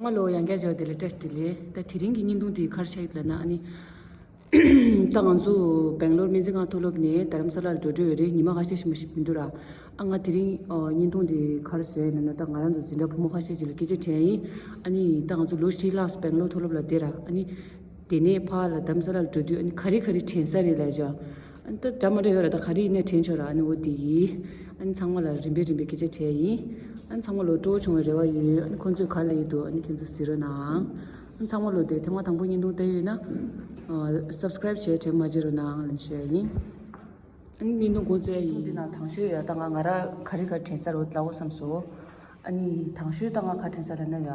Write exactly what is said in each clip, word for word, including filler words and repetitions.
ང་ལོ་ཡང་བསྐྱར་བྱས་པ་དེ་ལ་བཀྲ་ཤིས་བདེ་ལེགས། ད་དེ་རིང་གི་བརྙན་ཐུང་དེ་ག་རེ་ཆགས་ཡོད་ལབ་ན། ཨ་ནི། ད་ང་ཚོ་སྦེང་ལོར་སྨན་རྩིས་ཁང་མཐོ་སློབ་ནས་རྡ་རམ་ས་ལར་འགྲོ་འགྲོ་ཡོད་རེད། ཉི་མ་ཁ་ཤས་ཤིག་མ་ཞིག་མི་འདུག་ར། ཨ་ང་དེ་རིང་ཨ་བརྙན་ཐུང་དེ་ག་རེ་བཟོས་ཡོད་ལབ་ན། ད་ང་རང་ཚོ་འཛིན་གྲྭ་བུ་མོ་ཁ་ཤས་ཅིག་ལ་སྐད་ཆ་དྲིས་ཡིན། ཨ་ནི་ད་ང་ཚོ་ལོ་བཞི་ལྷག་སྦེང་ལོར་མཐོ་སློབ་ལ་བསྡད་ར། ཨ་ནི་དེ་ནས་ཕར་ལ་རྡ་རམ་ས་ལར་འགྲོ་དུས། ཨ་ནི་ག་རེ་ག་རེ་དྲན་ས་རེད་ལབ་བྱས། ཨ་ནི་ད་འདྲ་མ་འདྲ་ཡོད་ར། ད་ག་རེ་ཡིན་ནའི་དྲན་ཆོག་ར། ཨ་ནི་འོ་དེ་ཡིན། ཨ་ནི་ཚང་མ་ལ་རིམ་པས་རིམ་པས་སྐད་ཆ་དྲིས་ཡིན། ཨ་ནི་ཚང་མ་ལ་སྤྲོ་བོ་བྱུང་བའི་རེ་བ་ཡོད། ཨ་ནི་ཁོང་ཚོས་ག་ལ་ཡིན་འདུག་ཨ་ནི་ཁྱེད་ཚོ་གཟིགས་རོགས་གནང་། ཨ་ནི་ཚང་མ་ལ་དེ་ཐེངས་མ་དང་པོ་བརྙན་ཐུང་བལྟས་ཡོད་ན། ཨ་སབ་སི་ཀ་རེབ་བྱས་དྲན་མ་བརྗེད་རོགས་གནང་ལབ་ཞུ་ཡ་ཡིན། ཨ་ནི་བརྙན་ཐུང་འགོ་འཛུགས་ཡ་ཡིན། འདི་ནང་དང་ཤོས་ཡ་ད་ང་ང་ར་ག་རེ་ག་དྲན་ས་རེད་ལབ་དགོས་བསམ་སོང་། ཨ་ནི་དང་ཤོས་ད་ང་ག་དྲན་ས་ལབ་ན་ཡ།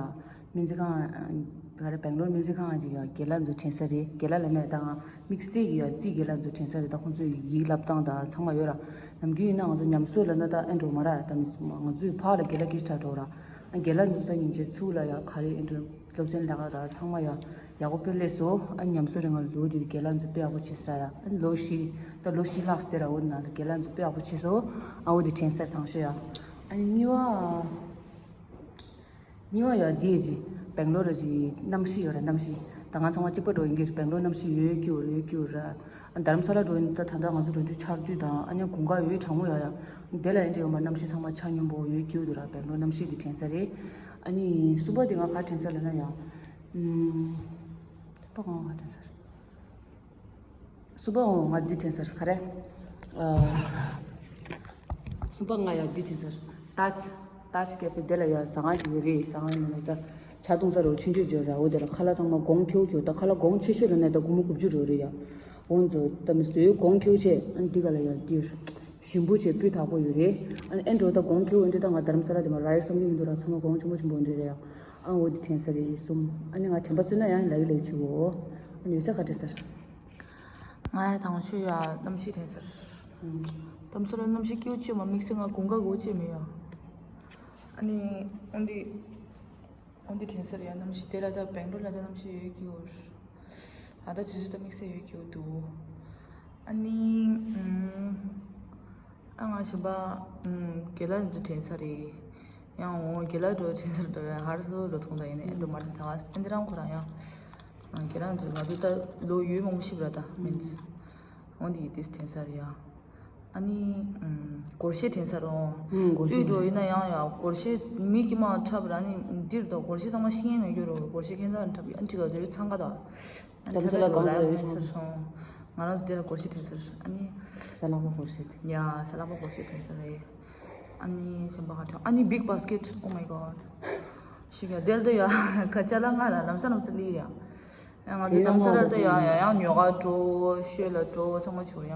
སྨན་རྩིས་ཁང་། ག་རེ་སྦེང་ལོར་སྨན་རྩིས་ཁང་ཅིག་ཡ་རྒན་ལགས་ཚོ་དྲན་ས་རེད། རྒན་ལགས་ལབ་ན་ད་ང་དམིགས་བསལ་གྱི་ཡ་རྩིས་རྒན་ལགས་ཚོ་དྲན་ས་རེད། ད་ཁོང་ཚོའི་ཡིག་ལབ་སྟངས་ད་ཚང་མ་ཡོད་ར། ནམ་རྒྱུན་ཡིན་ན་ང་ཚོ་ཉམས་གསོ་ལབ་ན་ད་ཨེ་འགྲོ་མ་ར། ད་མི་ང་ཚོའི་ཕར་ལ་རྒན་ལགས་སྐད་ཆ་དྲིས་འགྲོ་ར། རྒན་ལགས་ཚོ་ད་ཉིན་བྱེད་ཚུགས་ལ་ཡ་ག་རེ་ཨེ་འགྲོ། སློབ་ཚན་ལས་ཀ་ད་ཚང་མ་ཡ་ཡག་པོ་དཔེ་ལས་སོ། ཨ་ཉམས་གསོ་རིང་ལ་ལོ་དེ་རྒན་ལགས་ཚོ་དཔེ་ཡག་པོ་བྱེད་ས་ར་ཡ། ཨ་ལོ་བཞི་ད་ལོ་བཞི་ལྷག་སྟེ་ར། འོ་ན་ལ་རྒན་ལགས་ཚོ་དཔེ་ཡག་པོ་བྱེད་སོ། ཨ་འོ་དེ་དྲན་ས་རེད་དང་ཤོས་ཡ། ཨ་ནི་གཉིས་པ། གཉིས་པ་ཡ་འདི་ཡ་ཅི། སྦེང་ལོར་ར་ཅི་གནམ་གཤིས་ཡོད་ར། གནམ་གཤིས་ད་ང་ཚང་མ་གཅིག་པ་འགྲོ་ཡིན་གྱི་རེད། སྦེང་ལོར་གནམ་གཤིས་ཡོད་ཀྱི་ཡོད་རེད། ཡོད་ཀྱི་ཡོད་ར། རྡ་རམ་ས་ལ་འགྲོ་ཡིན་ད། ད་ལྟ་ང་ཚོ་འགྲོ་དུས་ཆར་དུས་དང་ཨ་ཉ་དགུན་ཁ་ཡོད་གྲང་མོ་ཡོད་ཡ། དེ་ལ་ཡིན་དེ་ཡོད་མ་གནམ་གཤིས་ཚང་མ་ཆ་སྙོམས་པོ་ཡོད་ཀྱི་ཡོད་ར། སྦེང་ལོར་གནམ་གཤིས་འདི་དྲན་ས་རེད། ཨ་ནི་གསུམ་པ་དེ་ང་ག་དྲན་ས་ལབ་ན་ཡ། ཨུམ། ད་ང་ག་དྲན་ས་རེད། གསུམ་པ་འོ་ང་འདི་དྲན་ས་རེད། ག་རེ། ཨ། གསུམ་པ་ང་ཡ་འདི་དྲན་ས་རེད། ཏཱཇ། ཏཱཇ་ཀེ་ཧྥེ་དེ་ལ་ཡ་ཟ་ཁང་ཅིག་ཡོད་རེད། ཟ་ཁང་ཡིན་ན་ད་ཇ་བཏུང་ས་རེད། ཆུང་ཆུང་ཅིག་རེད། འོ་དེ་ལ་ཁ་ལག་ཚང་མ་གོང་ཁེའུ་ཁེའུ། ད་ཁ་ལག་གོང་ཆེ་ཤོས་ལ་ནས་ད་སྒོར་མོ་དགུ་བཅུ་རེད་རེད་ཡ། འོ་ཚོ་ད་མི་སུའི་གོང་ཁེའུ་ཆེ། ཨ་ནི་འདི་ག་ལ་ཡ་འདི་ཞིམ་པོ་ཆེ་སྤུས་དག་པོ་ཡོད་རེད། ཨ་ནི་ཨེ་འགྲོ་ད་གོང་ཁེའུ་འདི་ད་ང་རྡ་རམ་ས་ལ་དེ་མ་ར་ཡེར་བསམ་གྱི་མི་འདུག་ར། ཚང་མ་གོང་ཆེན་པོ་ཆེན་པོ་འདི་རེད་ཡ། ཨ་འོ་འདི་དྲན་ས་རེད་གསུམ། ཨ་ནི་ང་དྲན་པ་གསོས་ན་ཡང་ལ་ཡི་ལ་ཡི་ཆེ་བོ། ཨ་ནི་ཡོད་ས་ག་དྲན་ས་རེད། ང་ཡ་དང་ཤོས་ཡ་གནམ་གཤིས་དྲན་ས་རེད། ཨུམ། དམ་སོ་ར་གནམ་གཤིས་སྐྱིད་པོ་ཅིག་མ་དམིགས་བསལ་ང་དགུན་ཁ་དགོས་ཅིག་མི་ཡ། ཨ་ནི་འོན་ཏེ། འོན་ཏེ་དྲན་ས་རེད་ཡ་གནམ་གཤིས་དེ་ལ་ད་སྦེང་ལོར་ལ་ད་གནམ་གཤིས་ཡོད་ཀྱི་ཡོད། ཨ་ད་དུས་ཚོད་ད་དམིགས་བསལ་ཡོད་ཀྱི་ཡོད་འདུག་ཨ་ནི་ཨུམ། ཨ་ང་གཞན་པ་ཨུམ་རྒན་ལགས་འདི་དྲན་ས་རེད། ཡང་འོ་རྒན་ལགས་འགྲོ་དྲན་ས་རེད། ཧར་སོ་ལོ་ཐོང་ད་ཡིན་ནའི་ཨེ་འགྲོ་མ་རེད། ད་ཨེ་འདི་རང་ཁོ་རང་ཡང་རྒན་ལགས་འདི་ང་ཚོ་ད་ལོ་ཡོད་མང་པོ་ཤི་བ་ར། ད་མིན་འོ་འདི་ཡིན་ཏིས་དྲན་ས་རེད་ཡ། ཨ་ནི་ཨུམ་སྒོར་གཞས་དྲན་ས་རེད། ཨུམ་སྒོར་གཞས་དབུས་འགྲོ་ཡིན་ན་ཡང་ཡ་སྒོར་གཞས་མི་དཀྱུས་མ་འཁྲབ་ར། ཨ་ནི་འདིར་ད་སྒོར་གཞས་ཚང་མ་ཤེས་མཁན་མེད་རྒྱུ་རེད། སྒོར་གཞས་ཁྱད་མཚར་འཁྲབ་ཡ། ཨ་ནི་ཅིག་ག་ཚོད་འཚང་ཁ་ད། ཨ་ད་ཚ་ལ་གང་ཚ་ཡོད་ཚང་མ། སོང་། ང་རང་ཚོ་དེ་ལ་སྒོར་གཞས་དྲན་ས་རེད། ཨ་ནི། ས་ལག་པ་སྒོར་གཞས་དེ། ཡ་ས་ལག་པ་སྒོར་གཞས་དྲན་ས་རེད། ཨ་ནི་གཞན་པ་ག་འཁྲབ། ཨ་ནི་big basket, oh my god. ཤི་ག་དེ་ལ་ད་ཡ་ཁ་ཆ་ལ་ང་ར་ལམ་སང་ལམ་སང་ལི་ར། ཡ་ང་ཚོ་དེ་རིང་དམ་ས་ར་ད་ཡ་ཡ་ཡང་ཉོ་ག་འགྲོ་ཤོད་ལ་འགྲོ་ཚང་མ་བྱོས་ཡ།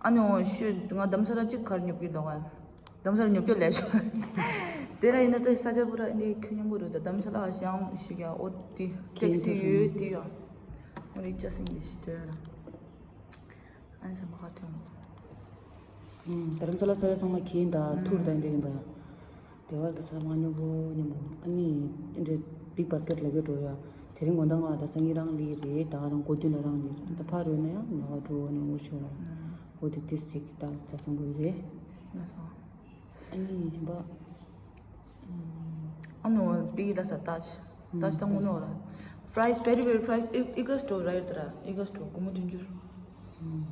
ཨ་ནི་འོ་ཤོད་ང་དམ་ས་ར་གཅིག་གར་ཉོ་གི་འདུག་ག་དམ་ས་ར་ཉོ་སྐྱོ་ལས་ཤོར། དེ་ལ་ཡིན་ན་ད་ས་ཆ་པུ་ར་འདི་ཁྱོད་མཉམ་པོ་རེད། ད་དམ་ས་ར་ཞང་ཞིག་ཡ་ཨོ་ཏི་ཊེག་སི་ཡོད་ཏི་ཡ། ཨོ་རི་ཅ་སིང་འདི་ཞི་ཏོ་ཡ་ན། ཨ་ནི་ཞང་པ་ཁ་ཐོན། རྡ་རམ་ས་ལ་ས་ཆ་ཚང་མ་ཁྱེད་ད་ཐུར་ད་འདྲ་ཡིན་པ་ཡ། དེ་བར་ད་ས་ལ་མ་མཉམ་པོ་མཉམ་པོ་ཨ་ནི་འདྲ་big basket ལ་གྱོད་འགྲོ་ཡ། དེ་རིང་དགོང་དག་ང་ད་སང་ཉིན་རང་ལི་རེད། ད་རང་སྒོ་བདུན་ལ་རང་ལི་རེད། ད་ཕ་རོལ་ན་ཡང་ཉོ་བ་འགྲོ་ནི་ངོ་ཤོར་ར། འོ་དེ་ཏིས་ཅིག་ད་ཅ་སང་པོ་རེད། ཨ་ནི་ཡིན་པ། ཨ་ནོ་པི་ལ་ས་ཏཱཇ། ཏཱཇ་དང་ངོ་ནོ་ར། Fries, peri peri fries, ཨི་ཨི་ག་སི་ཊོར་ར་ཡོད་ར། ཨི་ག་སི་ཊོར་སྒོར་མོ་བདུན་ཅུ།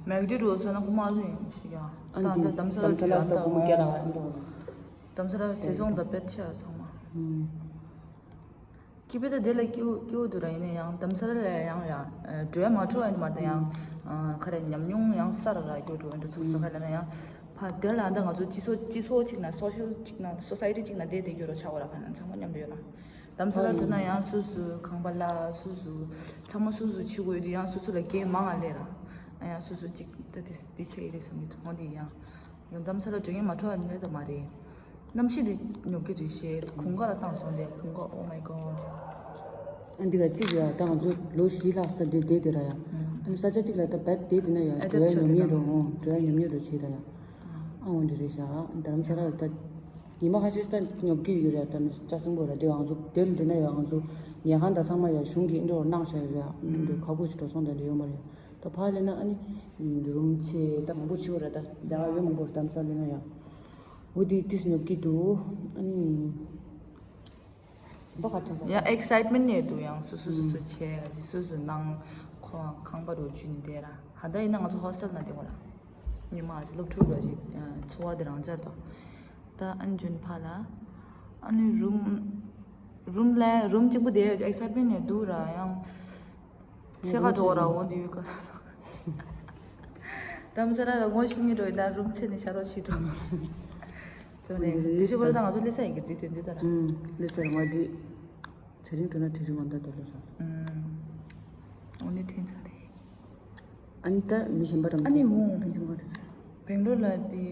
མེག་ཌི་འགྲོ་ས་ན་སྒོར་མོ་ཨ་ཟུ་ཡིན་ཞིག་ཡ། ཨ་ད་འདི་ད་དམ་ས་ར་དམ་ས་ར་ཅིག་ད་ཡ་སྒོར་མོ་བརྒྱ་ད་ལ་ཨ་འགྲོ། དམ་ས་ར་སེ་སོང་ད་པེད་ཆ་ཚང་མ། ཀི་པེ་ད་དེ་ལ་ཀིའུ་ཀིའུ་དུ་ར་ཡིན་ན་ཡང་དམ་ས་ར་ལ་ཡང་ཡ། འགྲོ་ཡ་མ་འཕྲོ་ཡ་མ་ད་ཡང་། ཁ་ར་ཉམས་མྱོང་ཡང་ས་ར་ར་རྒྱུ་འགྲོ་འགྲོ་ཚུགས་ས་ཁ་ལ་ན་ཡང་། ཕ་དེ་ལ་ཨ་ད་ང་ཚོ་སྤྱི་ཚོགས་སྤྱི་ཚོགས་གཅིག་ན་སོ་ཤལ་གཅིག་ན་སོ་སའི་ཊི་གཅིག་ན་བསྡད་བསྡད་རྒྱུ་རོ་ཆགས་པ་ར། ཁ་ན་ཚང་མ་མཉམ་དུ་ཡོད་ན། དམ་ས་ར་འགྲོ་ན་ཡང་སུ་སུ་ཁང་པ་ལ་སུ་སུ་ཚང་མ་སུ་སུ་ཆུ་དགོས་དུས་ཡང་སུ་སུ་ལ་རྒྱན་མང་ང་ལས་ར། ཨ་ཡང་སུ་སུ་གཅིག་ད་དེ་དེ་ཆེ་ཡི་རེད་བསམ་གྱི་འདུག་འོ་དེ་ཡང་། ཡང་དམ་ས་ར་འགྲོ་མཁན་མ་འཕྲོ་བ་ནི་ད་མ་རེད། གནམ་གཤིས་འདི་ཉོབ་ཀྱི་འདུག་ཞེས་གོང་ཁ་ལ་བཏང་སོང་སྟེ་གོང་ཁ། Oh my god. ཨ་འདི་ག་གཅིག་ཡ་ད་ང་ཚོ་ལོ་བཞི་ལྷག་ཙམ་དེ་བསྡད་དེ་ར་ཡ། ཨ་ནི་ས་ཆ་གཅིག་ལ་ད་བད་བསྡད་དེ་ན་ཡ་ཨེ་འགྲོ་ཡ་ཉོབ་ཉེ་འགྲོ་འོང་འགྲོ་ཡ་ཉོབ་ཉེ་འགྲོ་བྱེད་ད་ཡ། ཨ་འོང་འདི་རེད་ཤག་རྡ་རམ་ས་ལ་ད་ཉི་མ་ཁ་ཤས་ད་ཉོབ་ཀྱི་ཡོད་ར། ད་ནི་ལྕགས་སྲིན་པོ་ར་དེ་ང་ཚོ་དེ་ལ་འདི་ན་ཡ་ང་ཚོ་ཉལ་ཁང་ད་ཚང་མ་ཡ་གཞུང་གི་ཨིན་འགྲོ་གནང་ཤག་ཡོད་ར། འདི་ཁ་ཁུ་ཞིག་འགྲོ་སོང་ད་འདི་ཡོད་མ་རེད། ད་ཕར་ལེན་ན་ཨ་ནི་རུམ་ཆེ་ད་མང་པོ་ཆེ་བ་ར། ད་ད་ཡོད་མང་པོ་ར། དམ་ས་ལེན་ན་ཡ་འོ་དེ་ཏིས་ཉོབ་ཀྱི་འདུག་ཨ་ནི་ ཞིམ་པོ་ག་དྲན་སོང་། ཡང་ཨེག་སའེཊ་མེན་ཊ་ཡོད་འདུག་ཡང་སོ་སོ་སོ་སོ་བྱས་ཨ་ཅི་སོ་སོ་ནང་ཁོ་ཁང་པ་རུ་འཇུས་ནས་བསྡད་ར། ཧ་ད་ཡིན་ན་ང་ཚོ་ཧོ་སི་ཊེལ་ནང་བསྡད་གོ་ར། ཉི་མ་ཨ་ཅི་སློབ་ཕྲུག་ར་ཅིག་འཚོ་བ་དེ་རང་འཇགས་འདུག་ད་ཨ་ནི་འཇུས་ནས་ཕར་ལ། ཨ་ནི་རུམ་རུམ་ལ་རུམ་གཅིག་པུ་བསྡད་ཨེག་སའེཊ་མེན་ཊ་ནས་འདུག་ར་ཡང་། ཕྱེད་ཀ་འགྲོ་ར་འོང་དུས་ཀ། དམ་ས་ར་ལ་ངོ་ཤེས་ངེས་འགྲོ་ཡིན་ན་རུམ་ཕྱེ་ནས་ཤ་རོགས་བྱེད་འགྲོ། ཙོ་ནས་འདི་ཤོ་བར་དང་ང་ཚོ་ལེ་ས་ཡི་གི་འདི་དོན་འདི་ལྟར། ལེ་ས་ང་འདི་དེ་རིང་འགྲོ་ན་དེ་རིང་ང་འདི་ལྟར་ལོ་སོང་། འོ་ནི་ཐེན་ཚ་རེད། ཨ་ནི་ད་མི་གཞན་པ་རམ། ཨ་ནི་འོང་། མི་གཞན་པ་དེ་ཚོ། སྦེང་ལོར་ལ་དེ་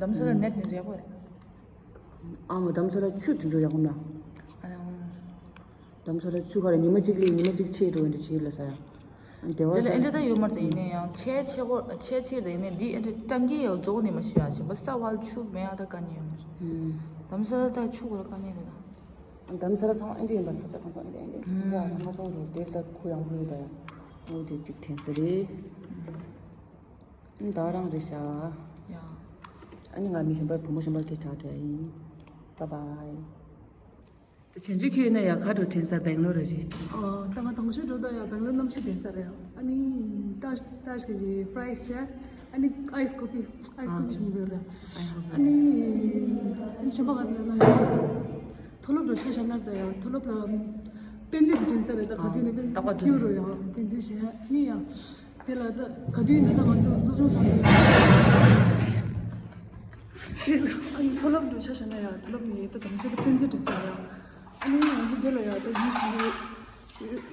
དམ་ས་ར་ནེཊ་དེ་ཚོ་ཡག་པོ་རེད། ཨ་མ་དམ་ས་ར་ཆུ་དེ་ཚོ་ཡག་པོ་མ། ཨ་རང་། དམ་ས་ར་ཆུ་ཁ་ར་ཉི་མ་གཅིག་ལས་ཉི་མ་གཅིག་ཆེ་འགྲོ་འདྲ་བྱེད་ལ་ས་ཡ། ཨ་དེ་བ་དེ་ལ་ཨེ་འདྲ་ད་ཡོད་མ་རེད་ད་ཡིན་ནའི་ཡང་ཆེ་ཆེ་གོ་ཆེ་ཆེ་རེད་ཡིན་ནའི་འདི་ཨེ་འདྲ་ཀྲང་གི་ཡོད་རྫོགས་ནས་མ་ཤི་ཡ་ཞིམ་པ་ས་བལ་ཆུ་མེ་ཡ་ད་ཀ་ནི་ཡོད་མ་ཤི། དམ་ས་ར་ད་ཆུ་གོ་ར་ཀ་ནི་རེད་ད། དམ་ས་ར་ཚང་ཨེ་འདྲ་ཡིན་པ་ས་ཆ་གང་ཚང་ཨེ་འདྲ་ཨེ་འདྲ་ཚང་མ་ཚང་མ་ཚང་རུ་དེ་ལ་ཁུ་ཡང་ཁུ་ཡོད་ད་ཡ། འོ་དེ་གཅིག་དྲན་ས་རེད། ད་རང་རེད་ཤག་ཡ། ཨ་ནི་ང་མི་གཞན་པ་བུ་མོ་གཞན་པ་སྐད་ཆ་དྲིས་ཡིན། Bye bye། ད་བྱང་ཆུབ་ཁྱོད་ཡིན་ན་ཡ་ག་འགྲོ་དྲན་ས་སྦེང་ལོར་ར་ཞིག་ཨ་ད་ང་དང་ཤོས་འགྲོ་ད་ཡ་སྦེང་ལོར་གནམ་གཤིས་དྲན་ས་རེད། ཨ་ནི་ཏཱཇ་ཏཱཇ་གི་ཕ་རའི་སི་བྱས། ཨ་ནི་ཨའི་སི་ཀོ་ཕི་ཨའི་སི་ཀོ་ཕི་ཞིམ་པོ་རེད། ཨ་ནི་ཨ་ནི་གཞན་པ་ག་རེ་ལབ་ན་ཡ། མཐོ་སློབ་འགྲོ་ཆ་བཞག་ན་ད་ཡ་མཐོ་སློབ་ལ་དཔེ་མཛོད་ཀྱི་དྲན་ས་རེད། ད་ག་དུས་ནས་དཔེ་མཛོད་ཀྱི་སྐྱིད་རུ་ཡ་དཔེ་མཛོད་བྱས་ཨ་ནི་ཡ། དེ་ལ་ད་ག་དུས་ཡིན་ན་ད་ང་ཚོ་སློབ་སྦྱོང་སྦྱང་གི་ཡོད། ཨ་ནི་མཐོ་སློབ་འགྲོ་ཆ་བཞག་ན་ཡ་མཐོ་སློབ་ནས་ད་དམ་ཆོས་ད་དཔེ་མཛོད་དྲན་ས་ཡ། ཨ་ནི་ང་ཚོ་དེ་ལ་ཡ་ད་ཡུལ་ཞིག་ལ་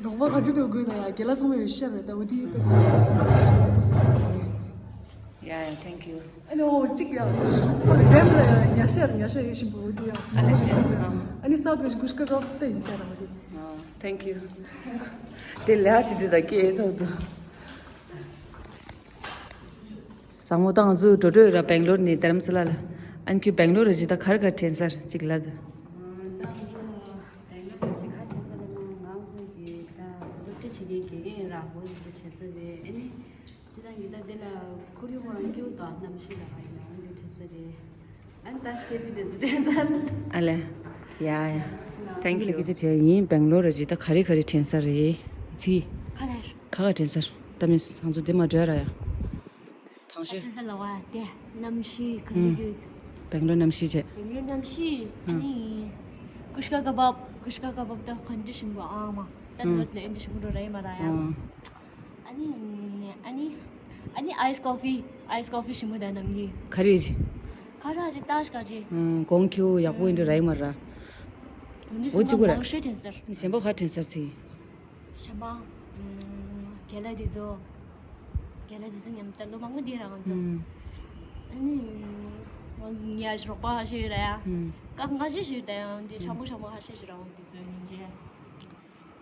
རོགས་པ་ག་དུས་ཐུག་དགོས་ན་ཡ་རྒན་ལགས་ཚང་མ་ཡོད་ཤེས་རེད། ད་འོ་དེ་ད་དེ་ཡ་ཡ་thank you། ཨ་ནི་འོ་གཅིག་ཡ། ཁ་ལ་འགྲེམས་ལ་ཡ་ཉ་ཤར་ཉ་ཤར་ཡོད་བཞིན་པ་འོ་དེ་ཡ། ཨ་ནི་ཨ་ནི་སའུ་ཐི་ཝེ་སི་ཊི་གུ་ཤི་ཀ་ཀོབ་ད་ཡིན་ཤ་ར་འོ་དེ། Thank you། དེ་ལས་ཞིག་དེ་ད་སྐད་ཚོགས་འདུག་བཟང་མོ་ཏང་ཟུ་འགྲོ་འགྲོ་ཡོད་ར། སྦེང་ལོར་ནས་དྷ་རམ་ས་ལ་ལ། ཨན་ཁྱོད་སྦེང་ལོར་ར་ཞིག་ད་གར་གར་དྲན་སར་ཅིག་ལ་ད། ཏང་ཟུ་སྦེང་ལོར་ནས་ཅིག་གར་དྲན་སར་ལ་ན་ང་ཚོ་གི་ད་སློབ་གྲྭ་ཆེ་གི་དགེ་རྒན་ཡིན་ར་འོ་ཟི་དྲན་སར་རེད། ཨ་ནི་སྤྱི་བཏང་གི་ད་དེ་ལ་ཁོར་ཡུག་རང་སྐྱིད་པོ་དང་གནམ་གཤིས་ལ་ཧ་ཡིན་ན་འོ་འདི་དྲན་སར་རེད། ཨན་ད་སྐད་པི་དེ་ཚོ་དྲན་སར། ཨ་ལེ། ཡ་ཡ། Thank you། སྐད་ཆ་དྲིས་ཡིན། སྦེང་ལོར་ར་ཅིག་ད་ག་རེ་ག་རེ་དྲན་སར་རེད་ཅི། ཁ་ལར། ཁ་ཁ་དྲན་སར་ད་མི་ང་ཚོ་དེ་མ་འགྲོ་ར་ཡ། དང་ཤོས། དྲན་སར་ལ་བ་དེ་གནམ་གཤིས་ག་འདྲ་ཡོད། སྦེང་ལོར་གནམ་གཤིས་བྱས། སྦེང་ལོར་གནམ་གཤིས་ཨ་ནི་ཀུཤ་ཀ་ཀ་བབ་ཀུཤ་ཀ་ཀ་བབ་ད་ག་འདྲ་ཞིམ་པོ་ཨང་མ་ད་ནོར་ལ་ཨེ་འདྲ་ཞིམ་པོ་འགྲོ་ར་ཡིན་མ་ར་ཡ། ཨ་ནི་ཨ་ནི་ཨ་ནི་ཨའི་སི་ཀོ་ཕི་ཨའི་སི་ཀོ་ཕི་ཞིམ་པོ་ད་ནམ་གི། ག་རེ་ཅི། ག་ར་ཅི་ཏཱཇ་ག་ཅི། གོང་ཁྱོད་ཡག་པོ་ཡིན་འདྲ་ར་ཡིན་མ་ར། འོ་གཅིག་པུ་ར། མང་ཤོས་དྲན་སར། གཞན་པ་ག་དྲན་སར་ཚེ། གཞན་པ། རྒན་ལགས་དེ་ཚོ། རྒན་ལགས་དེ་ཚོ་མཉམ་དུ་ལོ་མང་པོ་འདི་རང་ཚོ། ཨ་ནི། ང་ཡ་རོགས་པ་ཧ་ཤེས་ཡོད་ར་ཡ། ཀ་ང་ཤེས་ཤེས་ད་ཡང་འདི་ཆང་པོ་ཆང་པོ་ཧ་ཤེས་ཤེས་ར་འོ་དེ་ཚོ་ཡིན་རྗེས།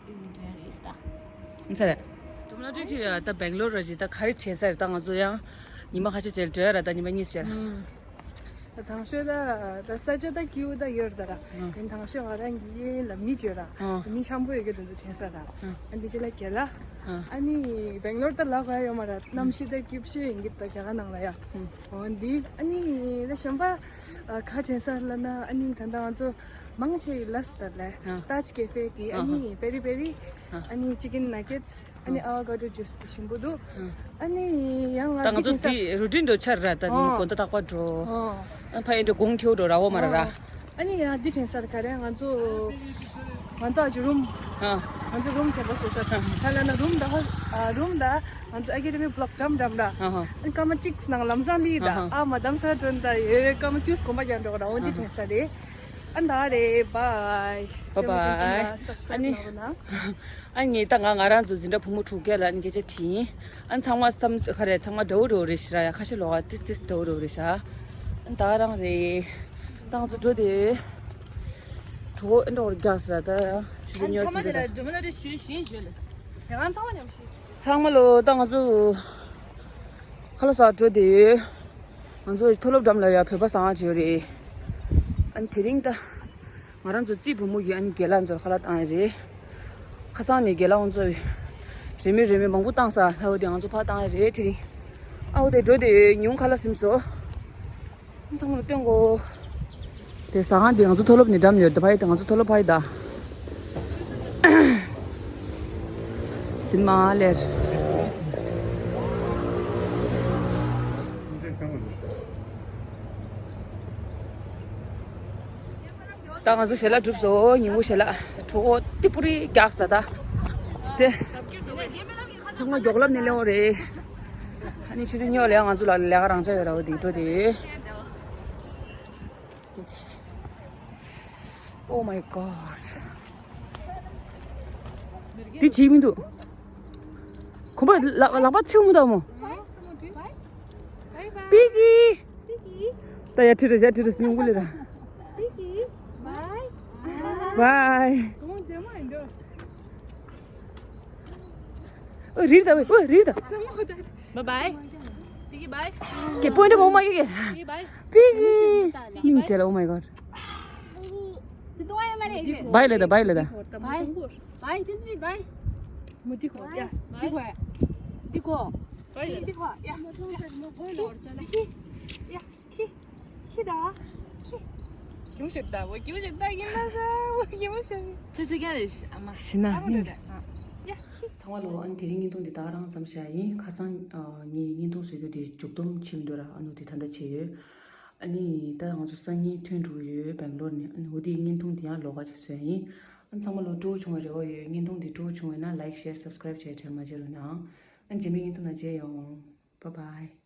ཡིན་རྗེས་རེད་ད། ཚ་རེད། དུམ་ལ་སྤྲོད་ཀྱི་ད་སྦེང་ལོར་ར་ཞིག་ད་ག་རེ་བྱས་ས་རེད་ད་ང་ཚོ་ཡང་། ཉི་མ་ཁ་ཤས་བྱས་འགྲོ་ཡ་ར་ད་ཉི་མ་གཉིས་བྱས་ར། ད་དང་ཤོས་ད་ད་ས་ཆ་ད་སྐྱིད་པོ་ད་ཡོད་རེད་ད་ར། ཡིན་དང་ཤོས་ང་རང་གི་ཡིན་ལ་མི་བྱོས་ར། མི་འཆམ་པོ་ཡོད་གི་དེ་ཚོ་དྲན་ས་ར། ཨ་འདི་ཅི་ལ་རྒན་ལགས། ཨ་ནི་སྦེང་ལོར་ད་ལབ་ག་ཡོད་མ་ར་གནམ་གཤིས་ད་སྐྱིད་ཤོས་ཡིན་གི་ད་རྒྱ་གར་ནང་ལ་ཡ། འོ་འདི་ཨ་ནི་ད་གཞན་པ་ག་དྲན་ས་ལ་ན་ཨ་ནི་ད་ལྟ་ང་ཚོ་མང་ཆེ་ཡི་ལ་སི་ད་ལ་ཏཱཇ་ཀེ་ཧྥེ་གི་ཨ་ནི་པེ་རི་པེ་རི་ཨ་ནི་ཅི་ཀིན་ནག་ཀེ་ཊི་སི། ཨ་ནི་ཨ་བོ་ཀ་ཌོ་ཇུས་དེ་ཞིམ་པོ་འདུག་ཨ་ནི་ཡང་ང་ད་ང་འདི་ཚོ་དྲན་ས་དེ་རུ་ཊིན་འགྲོ་ཆར་ར་ད་ནི་དགོང་དག་རྟག་པར་འགྲོ། ཨ་ཕ་ཡིན་འགྲོ་དགོང་ཁྱེའུ་འགྲོ་ར་འོ་མ་ར་ར། ཨ་ནི་ཡང་འདི་དྲན་ས་ར་ག་རེ་ང་ཚོ་ང་ཚོ་ཨ་ཅི་རུམ་ང་ཚོ་རུམ་དྲན་པ་བཟོ་ས་ད་ལ་ན་རུམ་ད་ཧ་རུམ་ད་ང་ཚོ་ཨ་ཀེ་ཌེ་མི་བྷི་ལོག་འགྲམ་འགྲམ་ར། ཨ་ནི་སྐར་མ་གཅིག་ནང་ལམ་སང་ལི་ད་ཨ་མ་དམ་ས་དྲོན་ད་ཡོད་སྐར་མ་བཅུ་གོམ་པ་རྒྱག་འགྲོ་ར་འོ་འདི་དྲན་ས་རེད། ཨ་ད་རེད་བྷའི། བྷའི་བྷའི། ཨ་ནི། ཨ་ངས་ད་ང་ང་རང་ཚོ་འཛིན་གྲྭ་བུ་མོ་དྲུག་བརྒྱ་ལ་ཨ་ནི་སྐད་ཆ་དྲིས་ཡིན། ཨ་ནི་ཚང་མ་བསམ་ཁ་རེད་ཚང་མ་འདྲ་བོ་འདྲ་བོ་རེད་ཤི་ར་ཡ་ཁ་ཤས་ལོག་ཨ་ཏིས་ཏིས་འདྲ་བོ་འདྲ་བོ་རེད་ཤ། ཨ་ནི་ད་ག་རང་རེད། ད་ང་ཚོ་འགྲོ་དེ། གྲོགས་ཨེ་འདྲ་བོ་རྒྱག་སི་ར་ད་ཆུ་ཆུ་ཉོས་སི་འདི་ད། ཚང་མ་ལོ་ད་ང་ཚོ། ཁ་ལ་ས་འགྲོ་དེ། ང་ཚོ་མཐོ་སློབ་འགྲམ་ལ་ཡ་བོད་པ་ཟ་ཁང་ཅིག་ཡོད་རེད། ཨ་ནི་དེ་རིང་ད། ང་རང་ཚོ་རྩིས་བུ་མོ་གིས་ཨ་ནི་རྒན་ལགས་ཚོར་ཁ་ལག་བཏང་ཡ་རེད། ཁ་སང་ནས་རྒན་ལགས་ཚོ་རེ་མོས་རེ་མོས་མང་པོ་བཏང་ས་ལྷ་འོ་དེ་ང་ཚོ་ཕར་བཏང་ཡ་རེད་དེ་རིང་། ཨ་འོ་དེ་འགྲོ་དེ་ཉུང་ཁ་ལག་ཟིན་སོ། ཚང་མ་ལ་སྟོན་གོ། དེ་ཟ་ཁང་དེ་ང་ཚོ་མཐོ་སློབ་ནས་འགྲམ་ཡོད་དེ། ཕ་ཡི་དེ་ང་ཚོ་མཐོ་སློབ་ཕ་ཡི་ད། དེ་མ་ལེར། ད་ང་ཚོ་ཞལ་ལག་གྲུབ་སོང་། ཉིན་གུང་ཞལ་ལག་གྲོད་ཁོག་ཏི་པུ་རི་རྒྱགས་ས་ད། དེ། ཚང་མ་མགྱོགས་ལམ་ནས་སླེབས་འོང་རེད། ཨ་ནི་ཆུ་ཚོད་ཉི་ཤུ་ལ་ང་ཚོ་ལ་ལས་ཀ་རང་འཇགས་ཡོད་ར། འོ་དེ་འགྲོ་དེ། Oh my god. འདི་བྱེད་མི་འདུག་ཁོམ་པ་ལག་ལག་པ་ཚིག་མི་འདུག་མོ། པི་ཀི། ད་ཡ་ཁྲིད་རེ་ཡ་ཁྲིད་རེ་སྨྱུང་གུ་ལེ་ར། པི་ཀི། བའི། བའི། ཨོ་རིར་ད་ཝེ། ཨོ་རིར་ད། Bye bye. Piggy bye. ཀེ་པོ་འདྲ་མོ་མ་ཡོད་ཀེ། Piggy bye. པི་ཀི། སྙིང་རྗེ་ལ། Oh my god. བའི་ལེ་ད། བའི་ལེ་ད། Bye. Bye. Kiss me. Bye. མོ་འདི་ཁོ། ཡ། འདི་ཁོ། འདི་ཁོ། འདི་ཁོ། ཡ། ཡ། ཁྱི། ཁྱི་ད། ཁྱི། ཁྱི་མོ་ཞིག་ད། འོ་ཁྱི་མོ་ཞིག་ད། ཡིན་ན་ས། འོ་ཁྱི་མོ་ཞིག་ཆ་ཆ་ཀྱང་རེད། ཨ་མ། ཤི་ན་ཨ་མ་སྙིང་རྗེ། ཡ་ཁྱི། ཚང་མ་ལོ། ཨ་ནི་དེ་རིང་བརྙན་ཐུང་འདི་ད་ག་རང་ཙམ་བཞག་ཡིན། ཁ་སང་ཨ་ངས་བརྙན་ཐུང་བཟོ་རྒྱུ་དེ་མཇུག་སྡོམ་བྱེད་མི་འདུག་ར། ཨ་ནུ་དེ་ད་ལྟ་བྱས་ཡོད། ཨ་ནི་ད་ང་ཚོ་སང་ཉིན་ཐོན་འགྲོ་གི་ཡོད་སྦེང་ལོར་ནས། ཨ་ནི་འོ་དེའི་བརྙན་ཐུང་དེ་ཡང་ལོགས་ཀ་ཅིག་བཟོས་ཡིན། ཨ་ནི་ཚང་མ་ལོ་སྤྲོ་བོ་བྱུང་བའི་རེ་བ་ཡོད། བརྙན་ཐུང་འདི་སྤྲོ་བོ་བྱུང་བས་ན་like, share, subscribe བྱས་དྲན་མ་བརྗེད་རོགས་གནང་། ཨ་ནི་རྗེས་མའི་བརྙན་ཐུང་ནང་མཇལ་ཡོང་། Bye bye.